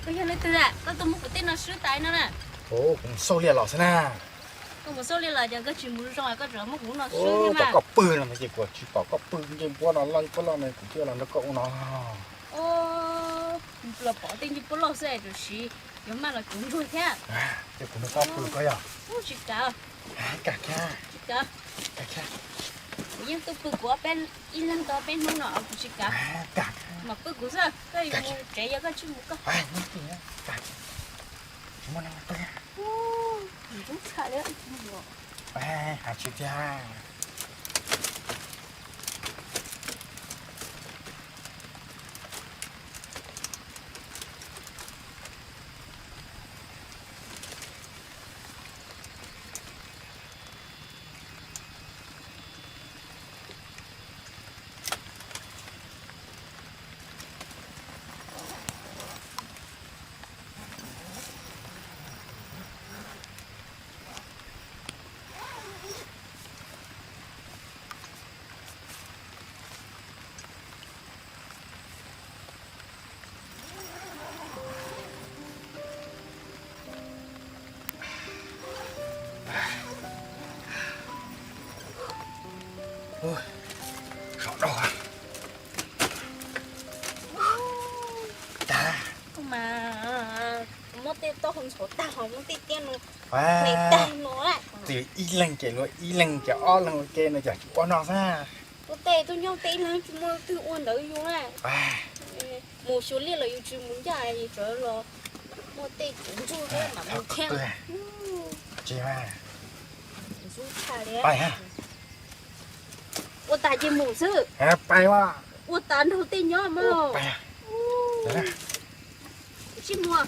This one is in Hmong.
Koj yog leej twg a? Koj tuaj muab kuv tej no swb tas no na. Kuv mus xauj liaj los xwb na. Koj mus xauj liaj los ces koj tsis mus zoo, koj tseem muab kuv no swb thiab mas. Koj pw no ces kuv tsis pom koj pw, nce npua no loj puab loj no kuv thiaj los nrog koj ua no. Los pom tej nce puab loj xwb tam sim yuav maj los kuv ntsuag thiab. Ces kuv nrog koj pw koj yog. Tsis kam. Kam thiab. Tsis kam. Kuv yeej tuaj pw kuv ob peb, ib leeg tau peb hnub no kuv tsis kam. Mas pw kuv xwb, koj yuav mus tsev yog koj tsis mus koj. Tsis muaj neeg pw. Txham li. Hais tsis tiag. Ub, saum rau. Tag. Mas muab tej taub hau ntxhov tag ho muab tej tiab no hle tag no. Twb ib leeg ces luag ib leeg ces ob leeg ua ke no ces ua no xwb. Ua tej tub nyob tej ib leeg tsis muaj leej twg ua ntawd yus na. Mus xyuas liaj los yus tsis mus ncaj, tsuav los muaj tej tsuv ntsuag thiab mam mus thiab. Tsis ntxub tshaj li. Ua tas ces mus xwb. Ua tas nrog tej nyob mas. Sib muag.